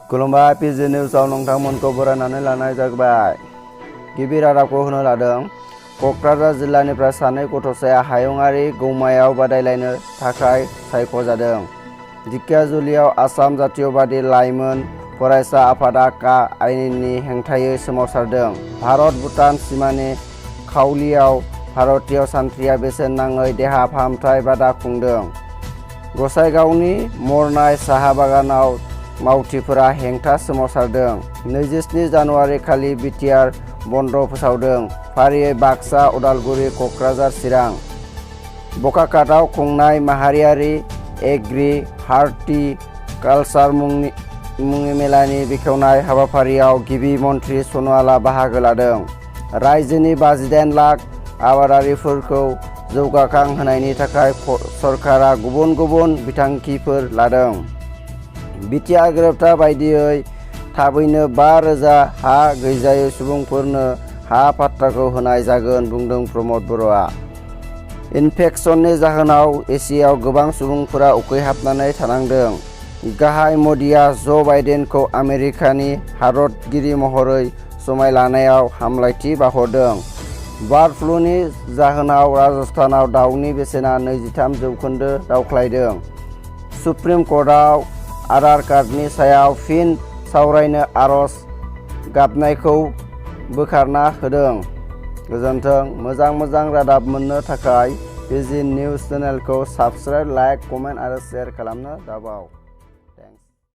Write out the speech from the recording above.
खुलुमबाय पिजि निउजआव नोंथांमोनखौ बरायनानै लानाय जाबाय। गिबि रादाबखौ होनो लादों। क'क्राझार जिल्लानिफ्राय सानै गथ'साया हायुङारि गौमायाव बादायलायनो थाखाय सायख'जादों। ढेकियाजुलियाव आसाम जातीयतावादी लाइमोन फरायसा आफादा का आयेननि हेंथायै सोमावसारदों। भारत-भुटान सिमानि खावलियाव भारतीय सान्थ्रिया बेसेन नाङै देहा फाहामथाय बादा खुंदों। गसाइगावनि मरनाय साहा बागानाव मावथिफोरा हेंथा सोमावसारदों। 27 जानुवारि खालि बिटिआर बन्द फोसावदों। फारियै बाक्सा, उदालगुरि, क'क्राझार, चिरां। बकाखातआव खुंनाय माहारियारि एग्रि हार्टिकालचार मुंनि मेलानि बेखेवनाय हाबाफारियाव गिबि मन्थ्रि सन'वालआ बाहागो लादों। रायजोनि 58 लाख आबादारिफोरखौ जौगाखां होनायनि थाखाय सरकारा गुबुन गुबुन बिथांखिफोर लादों। बिटिआर गोरोबथा बायदियै थाबैनो 5,000 हा गैजायै सुबुंफोरनो हा पाट्टाखौ होनाय जागोन, बुंदों प्रमद बर'आ। इनफेकसननि जाहोनाव एसियायाव गोबां सुबुंफोरा उखैहाबनानै थानांदों। गाहाय मदिआ ज' बाइडेनखौ आमेरिकानि हादरगिरि महरै समाय लानायाव हामलायथि बावहरदों। बार्ड फ्लुनि जाहोनाव राजस्थानाव दाउनि बेसेना 23% दावख्लायदों। सुप्रिम कर्टआव आधार कार्डनि सायाव फिन सावरायनो आर'ज गाबनायखौ बोखारना होदों। गोजोन्थों। मोजां रादाब मोननो थाखाय पिजि निउज चेनेलखौ साबस्क्राइब, लाइक, कमेन्ट आरो शेयार खालामनो दाबाव।